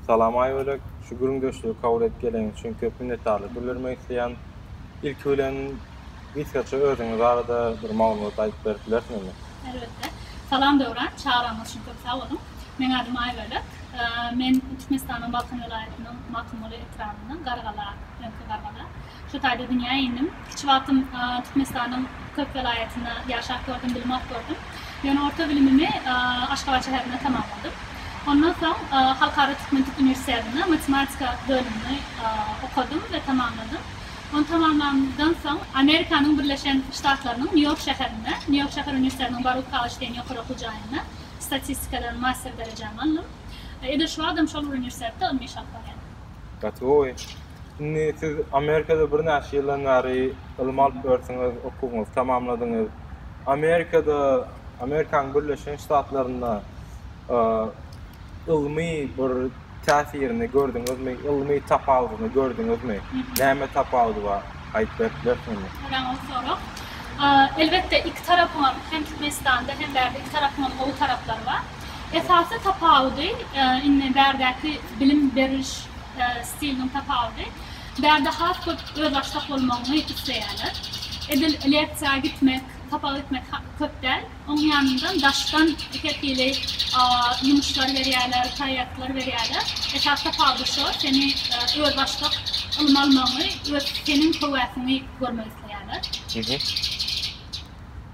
Salam Aýbölek, şu gürrüňdeşligi kabul edip geleniň üçin köp minnetdarlyk bildirmek isleýän. Ilki bilen gysgaça özüňiz barada bir maglumat aýdyp berip bilersiňizmi? Elbetde. Salam Döwran, çagyranyňyz üçin köp sag boluň. Meň adym Aýbölek. Men Türkmenistanyň Balkan welaýatynyň Magtymguly etrabyndan Gargala, öňki Gargala. Şu taýda dünýä indim. Kiçi wagtym Türkmenistanyň köp welaýatynda ýaşap gördüm, bilim alyp gördüm. Ýöne orta bilimimi Aşgabat şäherinde tamamladym. Ondan soň Halkara Türkmen-türk uniwersitetinde matematika bölümini okadym we tamamladym. Ony tamamlandan soň Amerikanyň Birleşen Ştatlarynyň Nýu-Ýork şäherinde, Nýu-Ýork şäher uniwersitetiniň Baruch College diýen ýokary okuw jaýynda statistikadan master derejämi aldym. Edil şu wagtam şol bir uniwersitetde ylmy iş alyp barýan. Gaty gowy. Indi siz Amerikada birnäçe ýyldan bäri ylym alyp ýörsüňiz, okuwyňyzy tamamladyňyz. Amerikada, Amerikanyň Birleşen Ştatlarynda ylmy bir täsirini gördüňizmi? Ylmy tapawudyny gördüňizmi? Näme tapawudy bar? Aýdyp berip bilersiňizmi? Örän gowy sorag. Elbetde iki tarapyňam hem Türkmenistanda hem bärde iki tarapyňam gowy taraplary bar. Esasy tapawudy indi bärdäki bilim beriliş stiliniň tapawudy. Bärde has köp özbaşdak bolmagyňy isleýärler. Edil leksiýa gitmek, sapak etmek köp däl. Oň ýanyndan daşdan her hili ýumuşlar berýärler, proýektler berýärler. Esasy tapawudy şo, seni özbaşdak ylym almagyňy, öz seniň höwesiňi görmek isleýärler.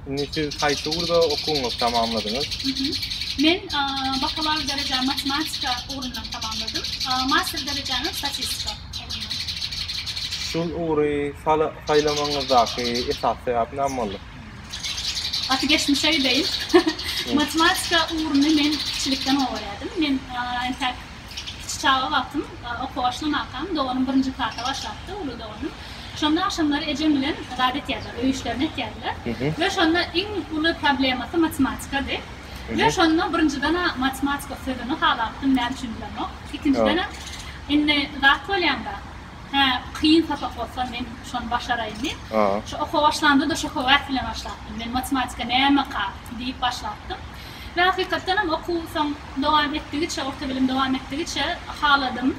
Indi siz haýsy ugurda okuwyňyzy tamamladyňyz? Men bakalawr derejämi matematika ugrundan tamamladym. Master derejämi statistika ugrundan. Şul ugry saýlamagyňyzdaky esasy sebäp näme boldy? Gaty geçmişe gideýin. Matematika ugruny men kiçilikden gowy görýärdim. Men entäk kiçi çaga wagtym okuwa başlamakam, doganym birinji klasa başlapdy, uly doganym. Şonda agşamlary ejem bilen zat etýärdiler, öý işlerini etýärdiler. We şonda iň uly problemasy matematikady. We şonda birinjiden-ä matematika sözüni halapdym, näme üçin bilemok. Ikinjidenem indi zat bolýanda, Hä, kyn sapak bolsa men şony başaraýyn diýip, şo okuwa başlamda-da şo höwes bilen başlapdym. Men matematika nämeka diýip başlapdym. We hakykatdanam okuw soň dowam etdigiçe, orta bilim dowam etdigiçe haladym.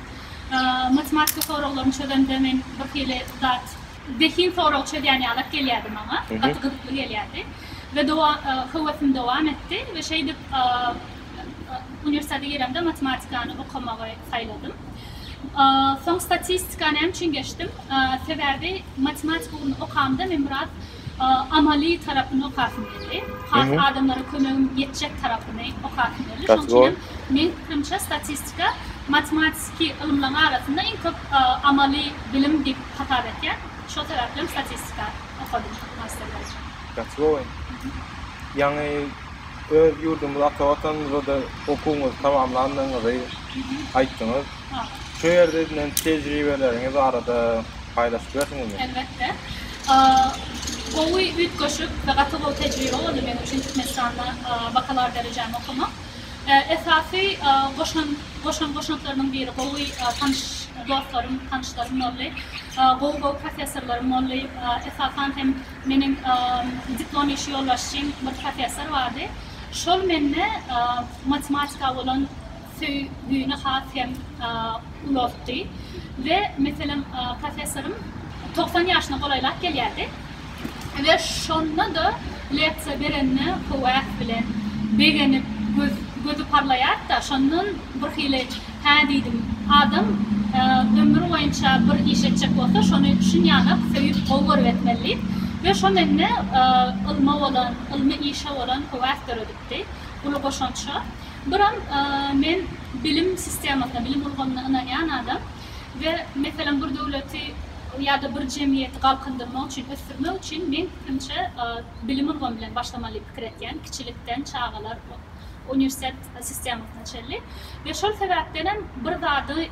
Matematika soraglaryny çözemde men bir hili zat, zehin sorag çözýän ýalak gelýärdi maňa. Gaty gyzykly gelýärdi. We höwesim dowam etdi we şeýdip uniwersitete giremde matematikany okamagy saýladym. Soň statistika näme üçin geçdim? Sebäbi matematika ugruny okamda men biraz amaly tarapyny okasym geldi. Has adamlara kömegim ýetjek tarapyny okasym geldi. Şonuň üçin hem meň pikirimçe statistika matematiki ylymlaryň arasynda iň köp amaly bilim diýip hasap etýän. Şol sebäpli hem statistika okadym master derejä. Gaty gowy. Ýaňy Öz ýurdumyz ata Watanymyzda-da okuwyňyzy tamamlandygyňyzy aýtdyňyz. Şu ýerde edinen tejribeleriňiz barada paýlaşyp bilersiňizmi? Elbetde. Gowy, üýtgeşik we gaty gowy tejribe boldy meň üçin Türkmenistanda bakalawr derejämi okamak. Esasy goşan goşan goşantlarymyň biri gowy tanyş dostlarym, tanyşlarym boldy. Gowy-gowy professorlarym boldy. Esasan hem Meniň diplom işi ýolbaşçym bir professor bardy. Şol mende matematika bolan söýgüni has hem ulaltdy. We meselem professorym 90 ýaşyna golaýlap gelýärdi. We şonda-da leksiýa berende höwes bilen begenip göz gözi parlaýardy-da, şondan birhili Hä diýdim. Adam ömri boýunça bir iş etjek bolsa, şony şunýalak söýüp, gowy görüp etmeli diýip. We şo mende ylma bolan, ylmy işe bolan höwes döredipdi. Uly goşant şo. Biram men bilim sistemasyna, bilim ulgamyna ynanýan adam. We meselem bir döwleti ýa-da bir jemgyýeti galkyndyrmak üçin, ösdürmek üçin meň pikirimçe bilim ulgamy bilen başlamaly diýip pikir etýän. Kiçilikden çagalar uniwersitet sistemasyna çenli we şol sebäpdenem bir zady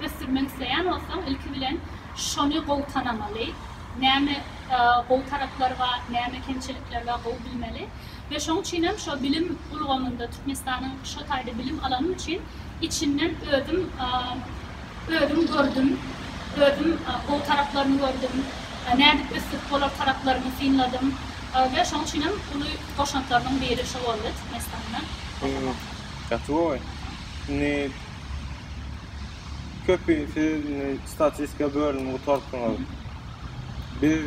ösdürmek isleýän bolsaň ilki bilen şony gowy tanamaly, näme gowy taraplary bar, näme kemçilikleri bar gowy bilmeli we şoň üçinem şo bilim ulgamynda Türkmenistanyň şo taýda bilim alanym üçin içinden özüm özüm gördüm, özüm gowy taraplaryny gördüm, nädip ösdürip bolar taraplaryny synladym we şoň üçinem uly goşantlarynyň biri şo boldy Türkmenistanda okamak. Gaty gowy. Indi. Köpi siz indi statistika bölümini gutarypsyňyz. Biz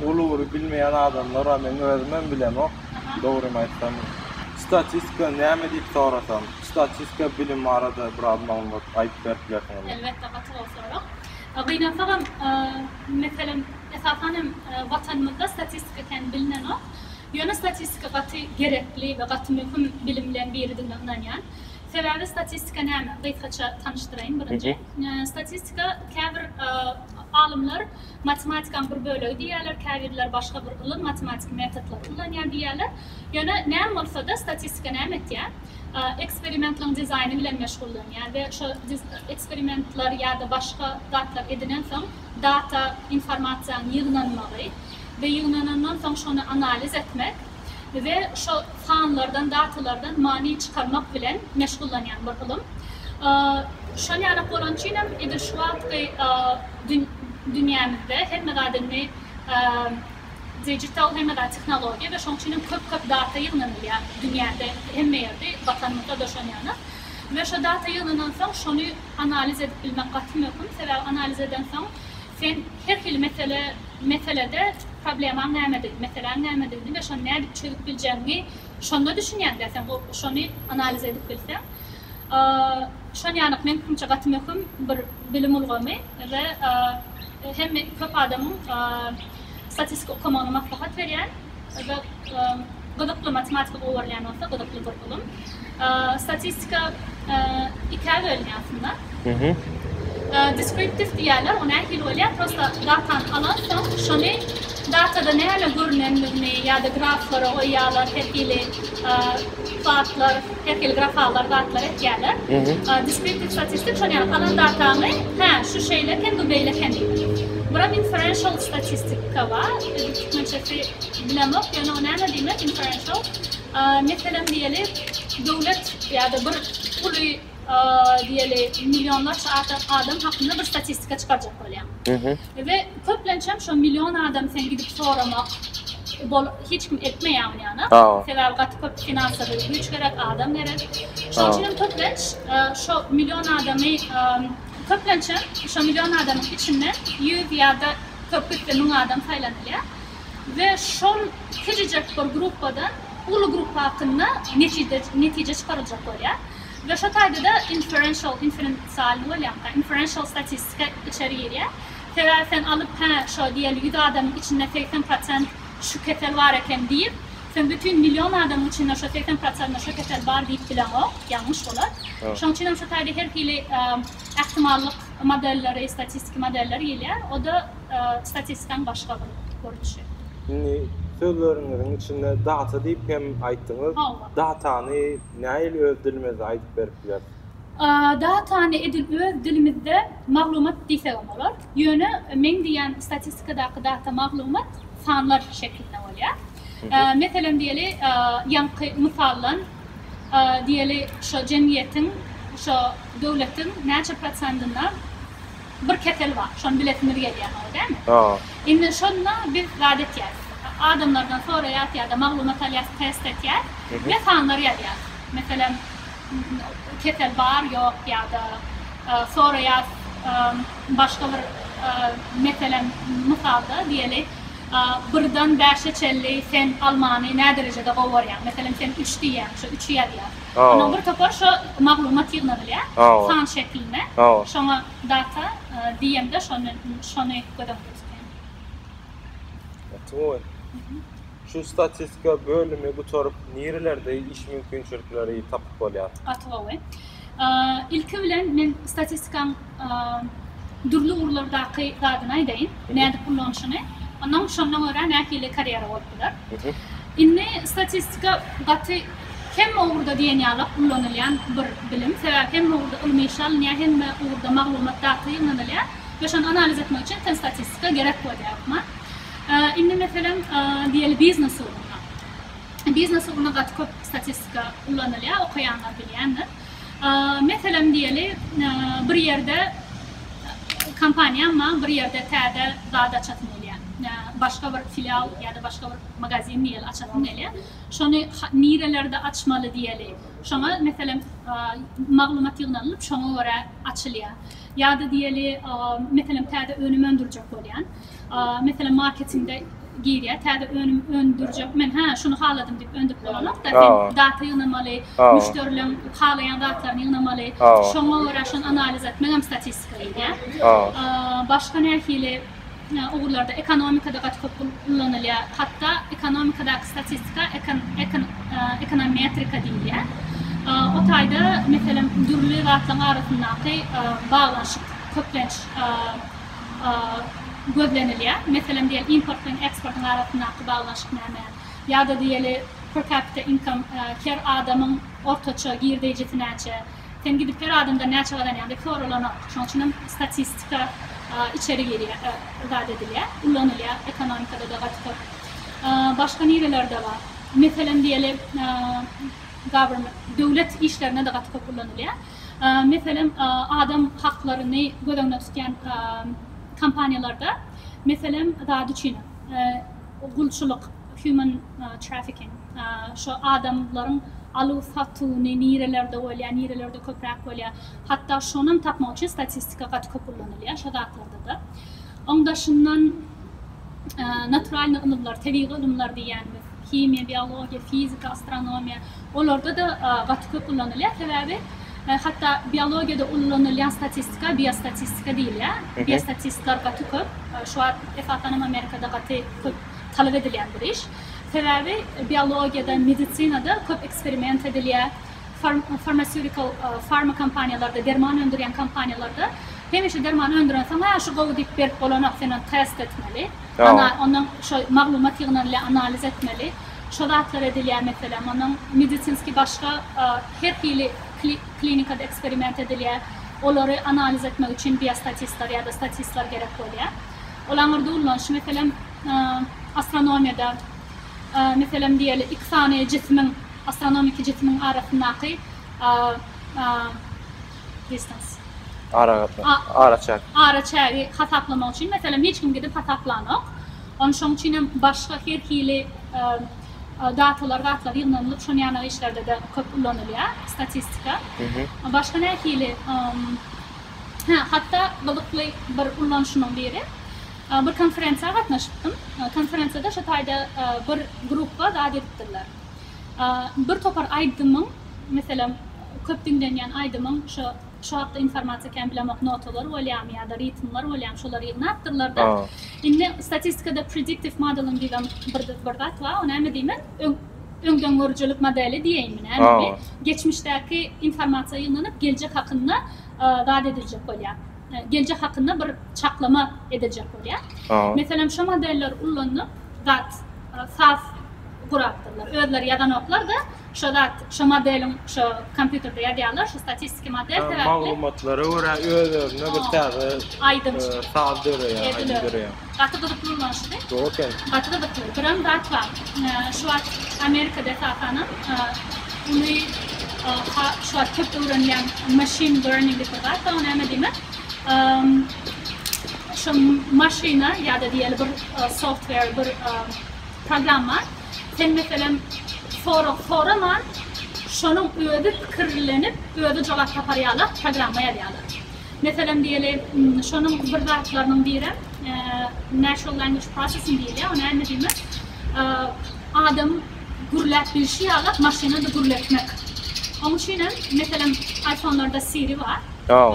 ol ugry bilmeýän adamlar bar, meň özümem bilemok, dogrymy aýtsam. Statistika näme diýip sorasam, statistika bilimi barada biraz maglumat aýdyp berip bilersiňizmi? Elbetde, gaty gowy sorag. Gynansagam, meselem, esasan hem Watanymyzda statistika kän bilinenok. Ýöne statistika gaty gerekli we gaty möhüm bilimleň biridigine ynanýan. Sebäbi statistika näme? Gysgaça tanyşdyraýyn birinji. Statistika käbir alymlar matematikanyň bir bölegi diýýärler, käbirler başga bir ylym, matematiki metodlary ulanýar diýýärler. Ýöne näme bolsa-da statistika näme etýär? Eksperimentleň dizaýny bilen meşgullanýar we şo eksperimentler ýa-da başga zatlar edinensoň data, informasiýanyň ýygnanmagy we ýygnanandan soň şony analiz etmek we şo sanlardan, datalardan many çykarmak bilen meşgullanýan bir ylym. Şol ýalak bolany üçin hem edil şu wagtky dünýämizde hemme zat indi digital, hemme zat tehnologiýa we şonuň üçin hem köp-köp data ýygnanylýar dünýäde hemme ýerde, Watanymyzda-da şon ýaly. We şo data ýygnanansoň şony analiz edip bilmek gaty möhüm, sebäbi analiz edensoň sen her hili mesele meselede problemaň nämedigini, meseläň nämedigini we şony nädip çözüp biljegiňi şonda düşünýäň-dä sen şony analiz edip bilseň. Şon ýaly meň pikirimçe gaty möhüm bir bilim ulgamy we hemme köp adamyň statistika okamagyny maslahat berýän we gyzykly matematika gowy görýän bolsa gyzykly bir ylym. Statistika ikä bölünýär aslynda. Deskriptiw diýýärler, o nähili bolýar? Prosta datany alansoň, şony datada näme görünendigini ýa-da graflara goýýarlar, her hili zatlar, her hili grafallar zatlar etýärler. Deskriptiw statistik şony ýaly alan dataňy, hä, şu şeýle eken, bu beýle eken diýmek. Biram inferential statistika bar, edil türkmençesi bilemok, ýöne o näme diýmek inferential? Meselem diýeli, döwlet ýa-da bir uly diýeli millionlarça adam hakynda bir statistika çykarjak bolýaň. We köplenç hem şo million adam sen gidip soramak bol hiç kim etmeýär ony ýaly. Sebäbi gaty köp finansowy güýç gerek, adam gerek. Şonuň üçin hem köplenç şo million adamy köplenç hem şo million adamyň içinden 100 ýa-da köp gitse 1000 adam saýlanylýar. We şol kiçijek bir gruppadan uly gruppa hakynda netije netije çykaryljak bolýar. We şo taýda-da inferential, inferensialny bolýarmyka, inferential statistika içeri girýär. Sebäbi sen alyp, hä, şo diýeli 100 adamyň içinde 80 prosent şu kesel bar eken diýip, sen bütin million adamyň içinde şo 80 prosentinde şo kesel bar diýip bileňok, ýalňyş bolar. Şonuň üçin hem şo taýda her hili ähtimallyk modelleri, statistiki modeller gelýär. O-da statistikanyň başga bir görnüşi. Indi sözleriňiziň içinde data diýip hem aýtdyňyz. Hawa. Datany nähili öz dilimizde aýdyp berip bileris? Datany edil öz dilimizde maglumat diýsegem bolar. Ýöne meň diýýän statistikadaky data maglumat sanlar şeklinde bolýar. Meselem diýeli, ýaňky mysaldan diýeli şo jemgyýetiň, şo döwletiň näçe prosentinde bir kesel bar. Şony bilesimiz gelýär, hawa dälmi? Indi şonda biz zat etýäris. Adamlardan soraýas ýa-da maglumat alýas, test etýäs we sanlar ýazýas. Meselem, kesel bar, ýok ýa-da soraýas başga bir meselem, mysalda diýeli, birden bäşe çenli sen almany näderejede gowy görýäň? Meselem, sen üç diýýäň, şo üçi ýazýas. Ondan bir topar şo maglumat ýygnanylýar san şeklinde. Şoňa data diýemde şony şony göz öňünde tutýan. Gaty gowy. Şu statistika bölümi gutaryp nirelerde iş mümkinçilikleri tapyp bolýar? Gaty gowy. Ilki bilen men statistikaň dürli ugurlardaky zadyny aýdaýyn, nädip ullanyşyny. Ondan şondan görä nähili karýera bolup biler. Indi statistika gaty hemme ugurda diýen ýaly ullanylýan bir bilim. Sebäbi hemme ugurda ylmy iş alynýar, hemme ugurda maglumat, data ýygnanylýar we şony analiz etmek üçin sen statistika gerek bolýar hökman. Indi meselem diýeli biznes ugrunda. Biznes ugrunda gaty köp statistika ullanylýar, okaýanlar bilýändir. Meselem diýeli bir ýerde kompaniýam bar, bir ýerde täze zat açasym gelýär. başga bir filial ýa-da başga bir magazin diýeli açasyň gelýär. Şony nirelerde açmaly diýeli. Şoňa meselem maglumat ýygnanylyp şoňa görä açylýar. Ýa-da diýeli meselem täze önüm öndürjek bolýan. Meselem marketingde girýär täze önüm öndürjek men hä şuny haladym diýip öndürip bolanok-da sen data ýygnamaly, müşderileň halaýan zatlaryny ýygnamaly. Şoňa görä şony analiz etmegem statistika girýär. Başga nähili ugurlarda ekonomikada gaty köp ullanylýar. Hatda ekonomikadaky statistika ekonometrika diýilýär. O taýda, meselem, dürli zatlaryň arasyndaky baglanyşyk köplenç gözlenilýär. Meselem, diýeli, import bilen eksportyň arasyndaky baglanyşyk näme? Ýa-da diýeli, per capita income, her adamyň ortaça girdeýjisi näçe? Sen gidip her adamdan näçe gazanýaň diýip soralanok. Şonuň üçin hem statistika içeri girýär, zat edilýär, ullanylýar ekonomikada-da gaty köp. Başga nirelerde bar? Meselem diýeli, government, döwlet işlerinde-de gaty köp ullanylýar. Meselem, adam haklaryny göz öňünde tutýan kompaniýalarda, meselem, zat üçin gulçulyk, human trafficking, şo adamlaryň aluw-satuwyny nirelerde bolýar, nirelerde köpräk bolýar, hatda şonam tapmak üçin statistika gaty köp ullanylýar şo zatlarda-da. Oň daşyndan naturalnyý ylymlar, tebigy ylymlar diýýänimiz, himiýa, biologiýa, fizika, astronomiýa, olarda-da gaty köp ullanylýar. Sebäbi hatda biologiýada ullanylýan statistika biostatistika diýilýär. Biostatistler gaty köp. Şu wagt esasanam Amerikada gaty köp talap edilýän bir iş. Sebäbi biologiýada, medisinada köp eksperiment edilýär. Farmasewtikal, farma kompaniýalarda, derman öndürýän kompaniýalarda hemişe dermany öndürensoň, hä, şu gowy diýip berip bolanok, sen ony test etmeli. Ana, ondan şo maglumat ýygnanylýar, analiz etmeli. Şo zatlar edilýär, meselem, ondan medisinskiý başga her hili klinikada eksperiment edilýär. Olary analiz etmek üçin biostatistler ýa-da statistler gerek bolýar. Ol aňyrda ullanyş, meselem, astronomiýada, meselem, diýeli, iki sany jisimiň, astronomiki jisimiň arasyndaky distance, Aragatnaşyk, araçäk. Araçägi hasaplamak üçin, meselem, hiç kim gidip hasaplanok. Ony şoň üçin hem başga her hili datalar, zatlar ýygnanylyp, şon ýaly işlerde-de köp ulanylýar statistika. Başga nähili Hä, hatda gyzykly bir ullanyşynyň biri, bir konferensiýa gatnaşypdym. Konferensiýada şo taýda bir grupba zat edipdirler. Bir topar aýdymyň, meselem, köp diňlenýän aýdymyň şo şo hakda informasiýa kän bilemok, notalar bolýarmy ýa-da ritmler bolýarmy, şolary ýygnapdyrlar-da. Indi statistikada predictive modeling diýibem bir bir zat bar. O näme diýmek? Öň öňdengörüjilik modeli diýeýinmi nämemi? Geçmişdäki informasiýa ýygnanyp, geljek hakynda zat ediljek bolýar. Geljek hakynda bir çaklama ediljek bolýar. Meselem, şo modeller ullanyp, zat, saz gurapdyrlar. Özleri ýazanoklar-da, şo zat, şo modeliň şo kompýuterde ýazýarlar, şo statistiki model sebäpli. Maglumatlara görä öz-özüne bir täze aýdym saz döreýär, aýdym döreýär. Gaty gyzykly ulanyşdy. Gowy eken. Gaty gyzykly. Birem zat bar. Şu wagt Amerikada esasanam uly şu wagt köp öwrenilýän machine learning diýip bir zat bar. O näme diýmek? Şu maşyna ýa-da diýeli bir software, bir programma sen meselem sorag soraman şonuň özi pikirlenip özi jogap tapar ýaly programma ýazýarlar. Meselem diýeli, şonuň bir zatlarynyň birem Natural Language Processing diýilýär. O näme diýmek? Adam gürläp bilşi ýaly maşyna-da gürletmek. Oň üçin hem, meselem, iPhone-larda Siri bar.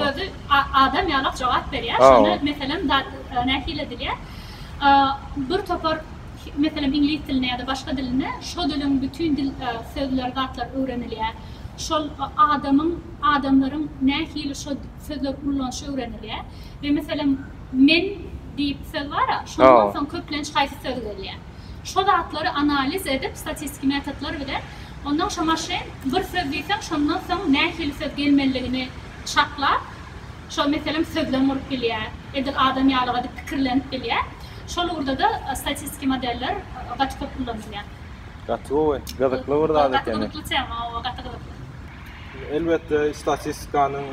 Özi adam ýalak jogap berýär. Şony, meselem, nähili edilýär? Bir topar, meselem, iňlis dilinde ýa-da başga dilinde şo diliň bütin dil sözleri, zatlar öwrenilýär. Şol adamyň adamlaryň nähili şo sözleri ullanyşy öwrenilýär. We meselem men diýip söz bar-a, şondan soň köplenç haýsy söz gelýär. Şo zatlary analiz edip statistiki metodlar bilen ondan şo maşyn bir söz diýseň şondan soň nähili söz gelmeliligini çaklap şo meselem sözlem gurup bilýär, edil adam ýaly edip pikirlenip bilýär. Şol ugurda-da statistiki modeller gaty köp ullanylýar. Gaty gowy, gyzykly bir zat ekeni. Gaty gyzykly tema, hawa gaty gyzykly. Elbetde, statistikanyň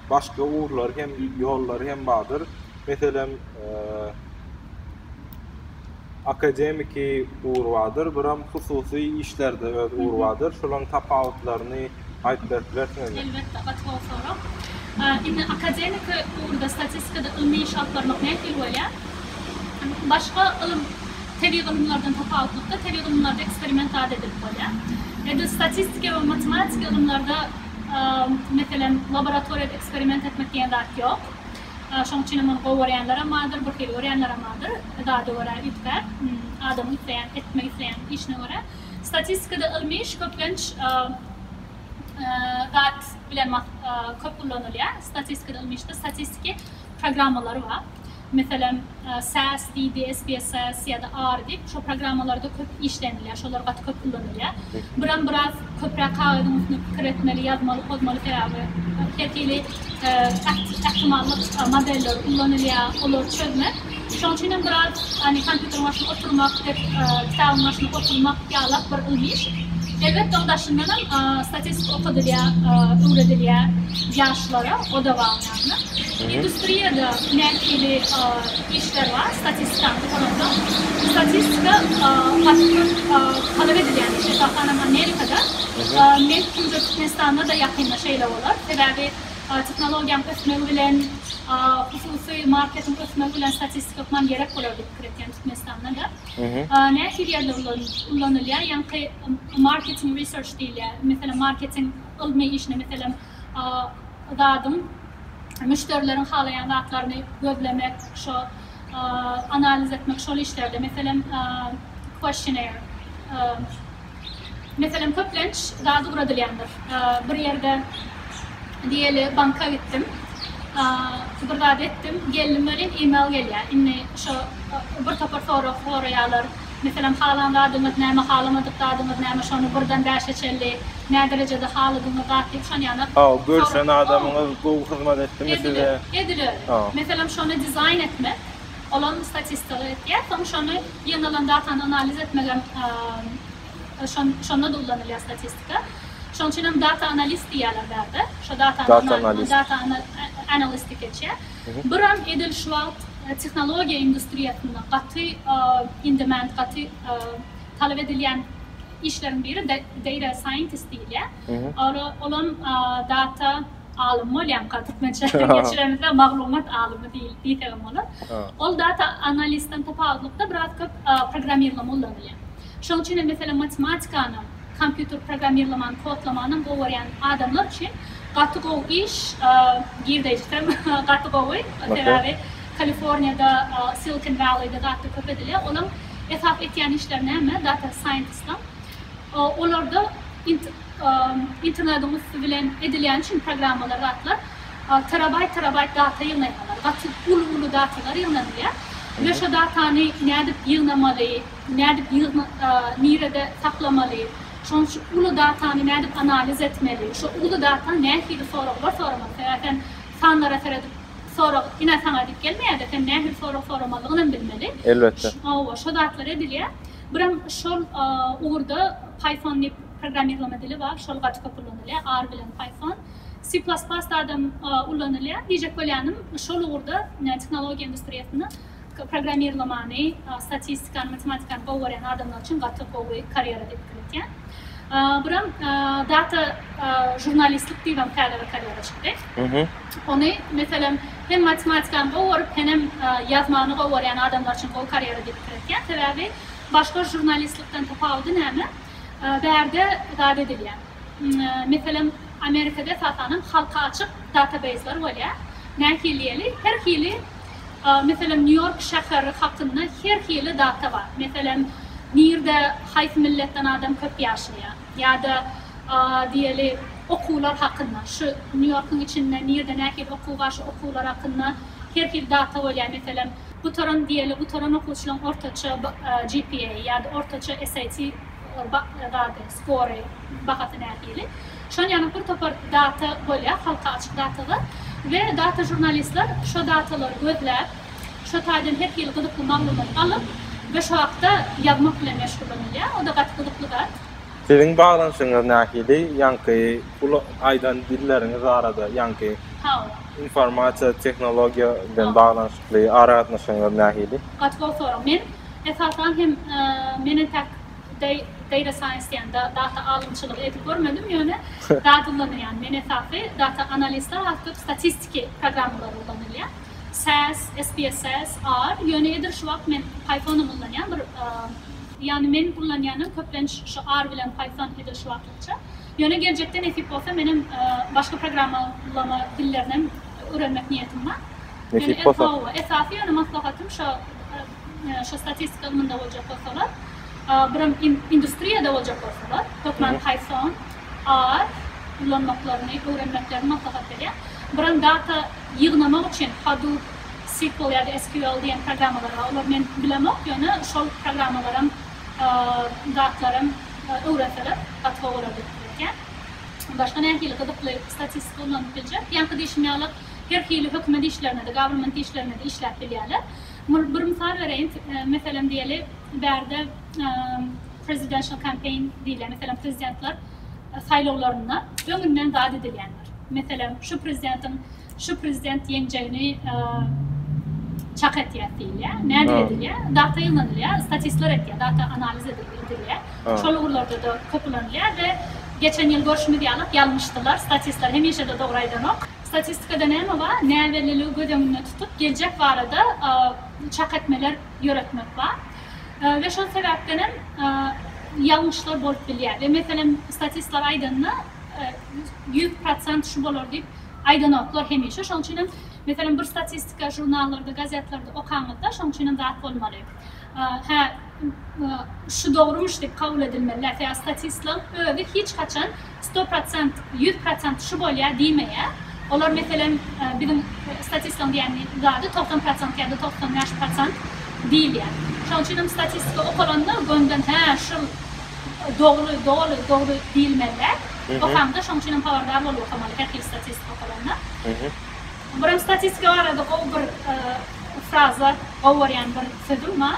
başga ugurlary hem, ýollary hem bardyr. Meselem, akademiki ugry bardyr, biram hususy işlerde öz ugry bardyr. Şolaryň tapawutlaryny aýdyp berip bilersiňizmi? Elbetde, gaty gowy sorag. Indi akademiki ugurda statistikada ylmy iş alyp barmak nähili bolýar? Başga ylym, tebigy ylymlardan tapawutlykda, tebigy ylymlarda eksperiment zat edilip bolýar. Edil statistika we matematika ylymlarda, meselem, laboratoriýada eksperiment etmek diýen zat ýok. Şonuň üçin hem ony gowy görýänlerem bardyr, bir hili görýänlerem bardyr. Zada görä üýtgär, adamyň isleýän, etmek isleýän işine görä. Statistikada ylmy iş köplenç zat bilen köp ullanylýar. Statistikada ylmy işde statistiki programmalary bar. Meselem, SAS diýdi, SPSS ýa-da R diýip, şo programmalarda köp işlenilýär, şolar gaty köp ullanylýar. Biram biraz köpräk kagyzyň üstünde pikir etmeli, ýazmaly, pozmaly sebäbi her hili ähtimallyk modelleri ullanylýar, olary çözmek. Şonuň üçin hem biraz hani kompýuteriň başynda oturmak, kitabyň başynda oturmak ýalak bir ylmy iş. Elbetde oň daşyndanam statistika okadylýar, öwredilýär ýaşlara, o-da bar oň ýanynda. Industriýada nähili işler bar statistikany gutaransoň? Statistika gaty köp talap edilýän iş, esasanam Amerikada. Meň pikirimçe Türkmenistanda-da ýakynda şeýle bolar. Sebäbi tehnologiýanyň ösmegi bilen, hususy marketiň ösmegi bilen statistika hökman gerek bolar diýip pikir etýän Türkmenistanda-da. Nähili ýerde ullanylýar? Ýaňky marketing research diýilýär. Meselem, marketing ylmy işine, meselem, zadyň müşderileriň halaýan zatlaryny gözlemek, şo analiz etmek şol işlerde, meselem, questionnaire, meselem, köplenç zat ugradylýandyr. Bir ýerde diýeli banka gitdim, bir zat etdim, geldim welin email gelýär. Indi şo bir topar sorag soraýarlar. Meselem, halan zadyňyz näme, halamadyk zadyňyz näme, şony birden bäşe çenli näderejede haladyňyz zat diýip şony ýanak Hawa, görşen adamyňyz gowy hyzmat etdimi size? Edil öyle. Meselem, şony dizaýn etmek, olam statistika etýär. Soň şony ýygnalan datany analiz etmegem şonda-da ullanylýar statistika. Şonuň üçin hem data analist diýýärler bärde. Şo datany data analyst diýip geçýär. Biram edil şu wagt tehnologiýa industriýasynda gaty in demand, gaty talap edilýän işleriň biri data scientist diýilýär. Olam data alymy bolýarmyka türkmençe geçiremizde maglumat alymy diýsegem bolar. Ol data analistden tapawutlykda biraz köp programmirleme ulanylýar. Şonuň üçin hem meselem matematikany, kompýuter programmirlemany, kodlamany gowy görýän adamlar üçin gaty gowy iş, girdeýjisem gaty gowy. Sebäbi Kaliforniýada, Silicon Valley-de zatda köp edilýär. Olaň esasy etýän işleri näme? Data scientist-laň. Olarda internediň üsti bilen edilýäni üçin programmalar zatlar terabaýt terabaýt data ýygnaýarlar. Gaty uly-uly datalar ýygnanylýar. We şo datany nädip ýygnamaly, nädip ýygna nirede saklamaly, şonuň üçin uly datany nädip analiz etmeli, şo uly data nähili soraglar soramaly, sebäbi sen sanlara seredip sorag ine saňa diýip gelmeýär-de, sen nähili sorag soramalygynam bilmeli. Elbetde. Hawa, şo zatlar edilýär. Birem şol ugurda Python diýip programmirleme dili bar, şol gaty köp ulanylýar, R bilen Python. C plus plus adam ulanylýar. Diýjek bolýanym, şol ugurda tehnologiýa industriýasynda programmirlemany, statistikany, matematikany gowy görýän adamlar üçin gaty gowy karýera diýip pikir etýän. Biram data žurnalistlik diýibem täze bir karýera çykdy. Ony, meselem, hem matematikany gowy görüp, henem ýazmany gowy görýän adamlar üçin gowy karýera diýip pikir etýän. Sebäbi başga žurnalistlikden tapawudy näme? Bärde zat edilýär. Meselem, Amerikada esasanam halka açyk databeýzler bolýar. Nähili diýeli, her hili, meselem, Nýu-Ýork şäheri hakynda her hili data bar. Meselem, nirde haýsy milletden adam köp ýaşaýar ýa-da diýeli, okuwlar hakynda, şu Nýu-Ýorkuň içinde nirde nähili okuw bar, şu okuwlar hakynda her hili data bolýar. Meselem, gutaran diýeli, gutaran okuwçylaryň ortaça GPA ýa-da ortaça SAT zady, skory, bahasy nähili. Şon ýaly bir topar data bolýar, halka açyk datalar we data žurnalistler şo datalary gözläp, şo taýdan her hili gyzykly maglumat alyp we şo hakda ýazmak bilen meşgullanylýar. O-da gaty gyzykly zat. Siziň baglanyşygyňyz nähili? Ýaňky uly aýdan dilleriňiz barada, ýaňky informasiýa tehnologiýa bilen baglanyşykly aragatnaşygyňyz nähili? Gaty gowy sorag. Men. Esasan hem men entäk data science diýen data alymçylygy edip görmedim, ýöne zat ulanylýan. Men esasy data analistler has köp statistiki programmalar ulanylýar. SAS, SPSS, R, ýöne edil şu wagt men Python-am ulanýan bir ýagny men ulanýanym köplenç şu R bilen Python edil şu wagtlykça. Ýöne geljekde nesip bolsa menem başga programmalama dillerinem öwrenmek niýetim bar. Nesip bolsa. Hawa, esasy ýöne maslahatym şo şo statistika ylmynda boljak bolsalar, birem industriýada boljak bolsalar, hökman Python, R ulanmaklaryny, öwrenmeklerini maslahat berýän. Birem data ýygnamak üçin Hadoop, SQL ýa-da SQL diýen programmalar bar. Olary men bilemok, ýöne şol programmalaram zatlaram öwrenseler gaty gowy bolar diýip pikir etýän. Başga nähili gyzykly statistika ulanyp biljek? Ýaňky diýşim ýaly her hili hökümet işlerinde-de, government işlerinde-de işläp bilýärler. Bir mysal bereýin, meselem diýeli, bärde presidential campaign diýilýär, meselem prezidentler saýlawlarynda öňünden zat edilýändir. Meselem, şu prezidentiň şu prezident ýeňjegini çak etýär diýilýär. Nädip edilýär? Data ýygnanylýar, statistler etýär, data analiz edilýär. Şol ugurlarda-da köp ulanylýar we geçen ýyl görşümiz ýaly ýalňyşdylar. Statistler hemişe-de dogry aýdanok. Statistikada näme bar? Näbelliligi göz öňünde tutup, geljek barada çak etmeler ýöretmek bar. We şol sebäpdenem ýalňyşlar bolup bilýär. We meselem, statistler aýdanda 100% şu bolar diýip aýdanoklar hemişe. Şonuň üçin hem, meselem, bir statistika žurnallarda, gazetlerde okaňyzda, şonuň üçin hem zat bolmaly. Hä, şu dogrumyş diýip kabul edilmeli däl. Sebäbi statistlaryň özi hiç haçan sto prosent, 100% şu bolýar diýmeýär. Olar, meselem, biziň statistlaryň diýen zady 90% ýa-da 95% diýilýär. Şonuň üçin hem statistika okalanda gönden hä, şul dogry, doly dogry diýilmeli däl. Okaňda şonuň üçin hem habardar bolup okamaly her hili statistika okalanda. Birem statistika barada gowy bir fraza, gowy görýän bir sözüm bar.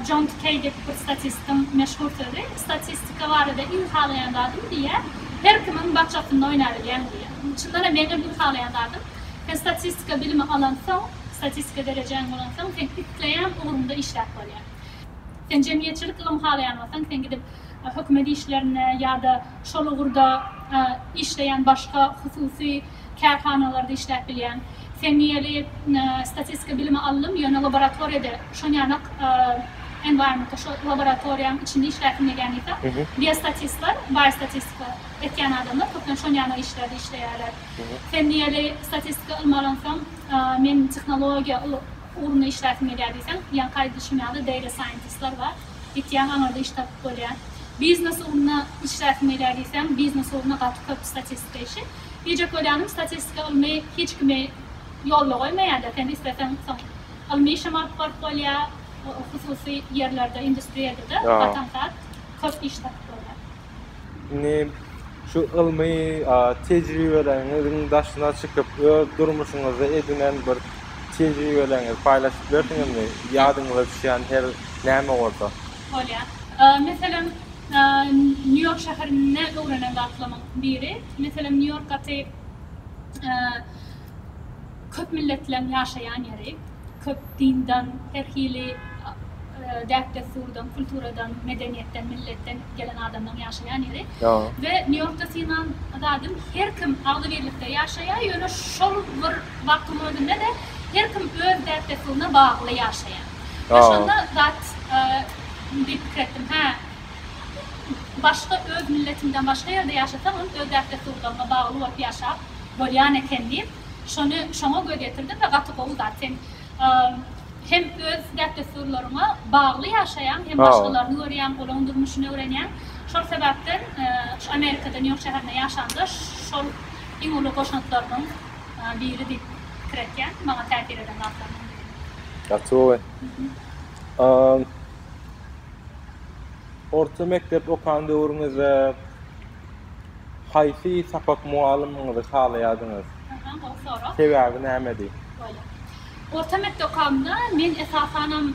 John Kay diýip bir statistiň meşhur sözi. Statistika barada iň halaýan zadym diýýär, her kimiň bakjasynda oýnabilýäň diýýär. Çyndanam meňem iň halaýan zadym, sen statistika bilimi alansoň, statistika derejäň bolansoň, sen isleýän ugruňda işläp bolýar. Sen jemgyýetçilik ylym halaýan bolsaň, sen gidip hökümet işlerinde ýa-da şol ugurda işleýän başga hususy kärhanalarda işläp bilýäň. Sen diýeli statistika bilimi aldym, ýöne laboratoriýada şonýanak environment-da, şo laboratoriýaň içinde işläsim gelýän diýseň, biostatistler, biostatistika etýän adamlar köplenç şonýanak işlerde işleýärler. Sen diýeli statistika ylmy alansoň, men tehnologiýa ugrunda işläsim gelýär diýseň, ýaňky aýdyşym ýaly data scientistler bar. Gitýäň aňyrda iş tapyp bolýar. Biznes ugrunda işläsim gelýär diýseň, biznes ugrunda gaty köp statistika işi. Diýjek bolýanym statistika ylmy hiç kimi ýolda goýmaýar-da, sen isleseň soň ylmy işem alyp baryp bolýar, hususy ýerlerde, industriýada-da gaty aňsat köp iş tapyp bolýar. Indi şu ylmy tejribeleriňiziň daşyna çykyp, öz durmuşyňyzda edinen bir tejribeleriňizi paýlaşyp bilersiňizmi? Ýadyňyza düşýän her näme bolsa. Bolýar. Meselem, Nýu-Ýork şäherinde öwrenen zatlarymyň biri. Meselem, Nýu-Ýork gaty köp milletleň ýaşaýan ýeri. Köp dinden, her hili däp-dessurdan, kulturadan, medeniýetden, milletden gelen adamlaryň ýaşaýan ýeri. We Nýu-Ýorkda synan zadym her kim agzybirlikde ýaşaýar, ýöne şol bir wagtyň özünde-de her kim öz däp-dessuryna bagly ýaşaýar. We şonda zat diýip pikir etdim, hä, başga öz milletiňden başga ýerde ýaşasaňam öz däp-dessurlaryňa bagly bolup ýaşap bolýan eken diýip, Şony şoňa göz ýetirdim we gaty gowy zat. Sen hem öz däp-dessurlaryňa bagly ýaşaýaň, hem başgalaryny görýäň, olaryň durmuşyny öwrenýäň. Şol sebäpden şu Amerikada, Nýu-Ýork şäherinde ýaşamda şol iň uly goşantlarymyň biri diýip pikir etýän, maňa täsir eden zatlarymyň biri. Gaty gowy. Orta mekdep okan döwrüňizde Haýsy sapak mugallymyňyzy halaýardyňyz? Aha, gowy sorag. Sebäbi nämedi? Bolýar. Orta mekdep okamda men esasanam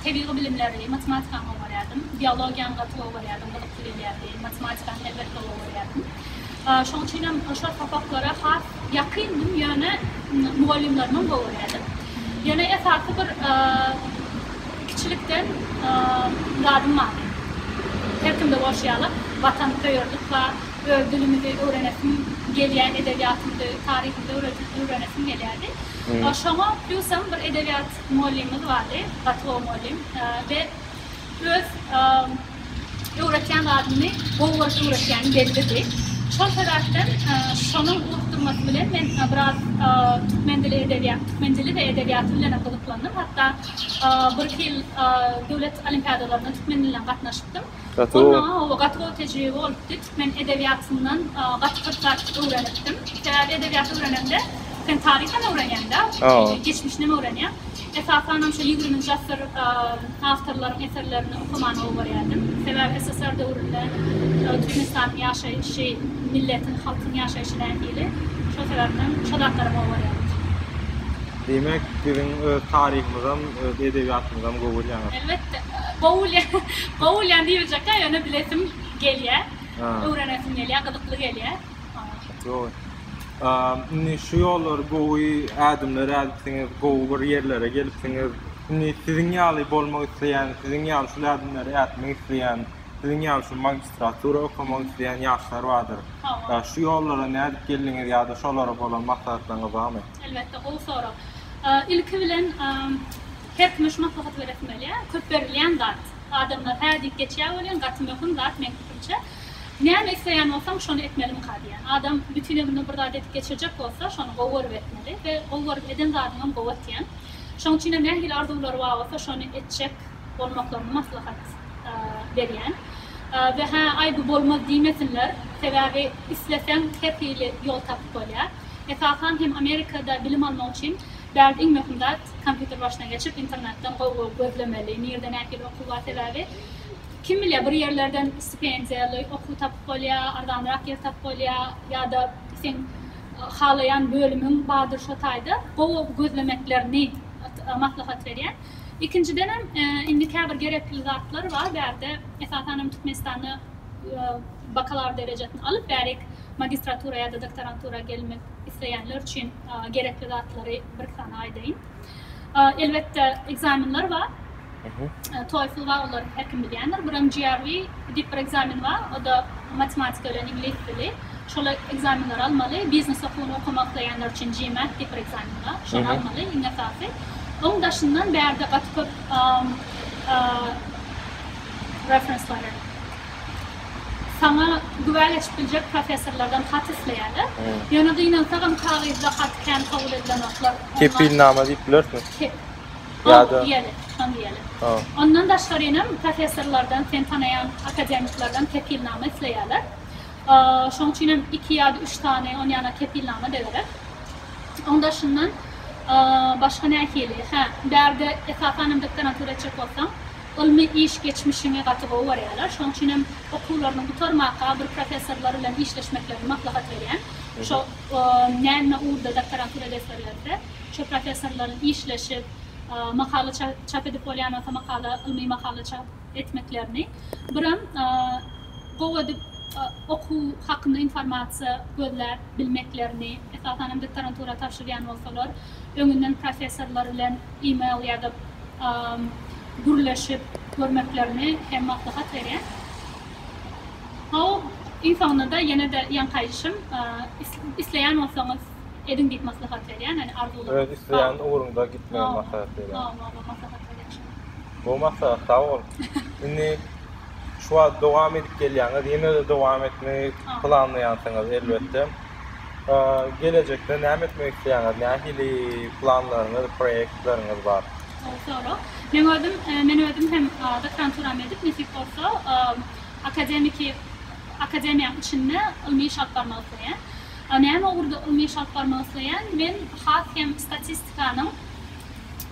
tebigy bilimleri, matematikany gowy görýärdim. Biologiýany gaty gowy görýärdim, gyzykly gelýärdi. Matematikany elbetde gowy görýärdim. Şonuň üçinem şol sapaklara has ýakyndym, ýöne mugallymlarymam gowy görýärdim. Ýöne esasy bir kiçilik. Kiçilikden zadym bardy. Her kimde bolşy ýaly, watansöýerlik bar, öz dilimizi öwrenesim gelýär, edebiýatymyzy, taryhymyzy öwrenesim gelýärdi. Şoňa plýusam bir edebiýat mugallymymyz bardy, gaty gowy mugallym we öz öwretýän zadyny gowy görüp öwretýäni bellidi. Şol sebäpden şonuň ugrukdyrmasy bilen men biraz türkmen dili edebiýat, türkmen dili we edebiýaty bilenem gyzyklandym. Hatda birki ýyl döwlet olimpiadalaryna türkmen dilinden gatnaşypdym. Gaty Ol gowy. maňa hawa gaty gowy tejribe bolupdy. Türkmen edebiýatyndan gaty köp zat öwrenipdim. Sebäbi edebiýat öwrenemde sen taryham öwrenýäň-dä, geçmişinem öwrenýäň. Esasanam şu ýigriminji asyr awtorlaryň eserlerini okamany gowy görýärdim. Sebäbi SSR döwründe Türkmenistanyň ýaşaýşy, milletiň, halkyň ýaşaýşy nähili, şol sebäpden şo zatlaram gowy görýärdim. Diýmek, biziň öz taryhymyzam, öz edebiýatymyzam gowy bilýäňiz. Elbetde, gowy bilýän, gowy bilýän diýiljek-dä, ýöne bilesim gelýär, öwrenesim gelýär, gyzykly gelýär. Gaty gowy. Indi şu ýollary gowy ädimler ädipsiňiz, gowy bir ýerlere gelipsiňiz. Indi siziň ýaly bolmak isleýän, siziň ýaly şul ädimleri ätmek isleýän, siziň ýaly şu magistratura okamak isleýän ýaşlar bardyr. Şu ýollara nädip geldiňiz ýa-da şolara bolan maslahatlaryňyz barmy? Elbetde, gowy sorag. Ilki bilen her kime şu maslahaty beresim gelýär. Köp berilýän zat. Adamlar hä diýip geçýär welin, gaty möhüm zat meň pikirimçe. Näme isleýän bolsaň, şony etmelimika diýýän. Adam bütin ömrüne bir zat edip geçirjek bolsa, şony gowy görüp etmeli we gowy görüp eden zadyňam gowy etýän. Şoň üçinem nähili arzuwlary bar bolsa, şony etjek bolmaklaryny maslahat berýän. We hä, aý bu bolmaz diýmesinler. Sebäbi isleseň her hili ýol tapyp bolýar. Esasan hem Amerikada bilim almak üçin bärde iň möhüm zat kompýuter başyna geçip internetden gowy-gowy gözlemeli, nirde nähili okuw bar sebäbi Kim bilýär, bir ýerlerden stipendiýaly okuw tapyp bolýar, arzanrak ýer tapyp bolýar ýa-da seň halaýan bölümiň bardyr şo taýda. Gowy gözlemeklerini maslahat berýän. Ikinjidenem, indi käbir gerekli zatlar bar bärde, esasanam Türkmenistanda bakalawr derejesini alyp bärik magistratura ýa-da doktorantura gelmek isleýänler üçin gerekli zatlary birki sany aýdaýyn. Elbetde, ekzamenler bar. TOEFL bar, olary her kim bilýändir. Birem GRE diýip bir ekzamen bar, o-da matematika bilen iňlis dili. Şol ekzamenleri almaly. Biznes okuwyny okamak isleýänler üçin GMAT diýip bir ekzamen bar. Şony almaly, iň esasy. Oň daşyndan bärde gaty köp reference letter. Saňa güwä geçip biljek professorlardan hat isleýärler. Ýöne gynansagam kagyzda hat kän kabul edilenoklar. Kepilnama diýip bilersiňiz. Ýa-da. Diýeli, şony diýeli. Ondan daşgarynam professorlardan, seni tanaýan akademiklerden kepilnama isleýärler. Şonuň üçinem iki ýa-da üç sany onýana kepilnama-da gerek. Oň daşyndan başga nähili? Hä, bärde esasanam doktorantura etjek bolsaň, ylmy iş geçmişiňi gaty gowy görýärler. Şonuň üçinem okuwlaryny gutarmaka bir professorlar bilen işleşmeklerini maslahat berýän. Şo näme ugurda doktorantura edesleri gelse. Şo professorlaryň işleşip, makala çap edip bolýan bolsa makala, ylmy makala çap etmeklerini, birem gowy edip okuw hakynda informasiýa gözläp bilmeklerini, esasan hem doktorantura tabşyrýan bolsalar, öňünden professorlar bilen e-mail ýa-da gürleşip görmeklerini hem maslahat berýän. Hawa, iň soňunda-da ýene-de ýaňky aýdyşym, isleýän bolsaňyz, ediň diýip maslahat berýän, ýani arzuwlaryňyz. Öz isleýän ugruňda gitmegi maslahat berýän. Hawa, hawa, maslahat berýän şony. Gowy maslahat, sag bol. Indi şu wagt dowam edip gelýäňiz, ýene-de dowam etmegi planlaýansyňyz elbetde. Gelejekde näme etmek isleýäňiz, nähili planlaryňyz, proýektleriňiz bar? Gowy sorag. Meň özüm, men özüm hem doktoranturamy edip, nesip bolsa, akademiki, akademiýanyň içinde ylmy iş alyp barmak isleýän. Näme ugurda ylmy iş alyp barmak isleýän? Men has hem statistikanyň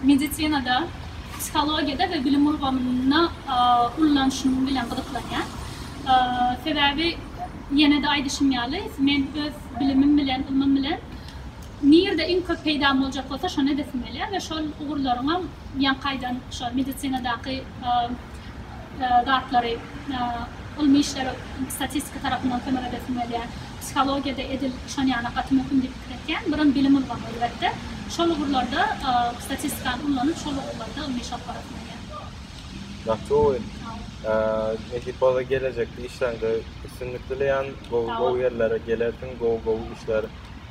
medisinada, psihologiýada we bilim ulgamynda ullanyşyny bilen gyzyklanýan. Sebäbi ýene-de aýdyşym ýaly, men öz bilimim bilen, ylmym bilen nirde iň köp peýdam boljak bolsa şony edesim gelýär we şol ugurlaryňam ýaňky aýdan şo medisinadaky zatlary, ylmy işlere statistika tarapyndan kömek edesim gelýär. Psihologiýada edil şon ýaly gaty möhüm diýip pikir etýän. Biram bilim ulgamy elbetde. Şol ugurlarda statistikany ullanyp şol ugurlarda ylmy iş alyp barasym gelýär. Gaty gowy. Nesip bolsa gelejekde işleriňde üstünlik dileýän, gowy gowy ýerlere gelersiň, gowy gowy işler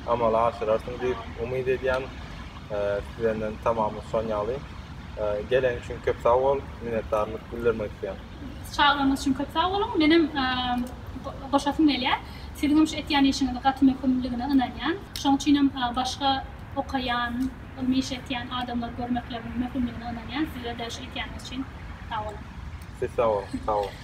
amala aşyrarsyň diýip umyt edýän. Sizenden tamamyz şon ýaly. Geleniň üçin köp sag bol, minnetdarlyk bildirmek isleýän. Çagyranyňyz üçin köp sag boluň. Menem goşasym gelýär. Siziňem şu etýän işiňiziň gaty möhümligine ynanýan. Şoň üçinem başga okaýan, ylmy iş etýän adamlary görmekleriniň möhümligine ynanýan. Size-de şu etýäniňiz üçin sag boluň. Siz sag boluň. Sag boluň.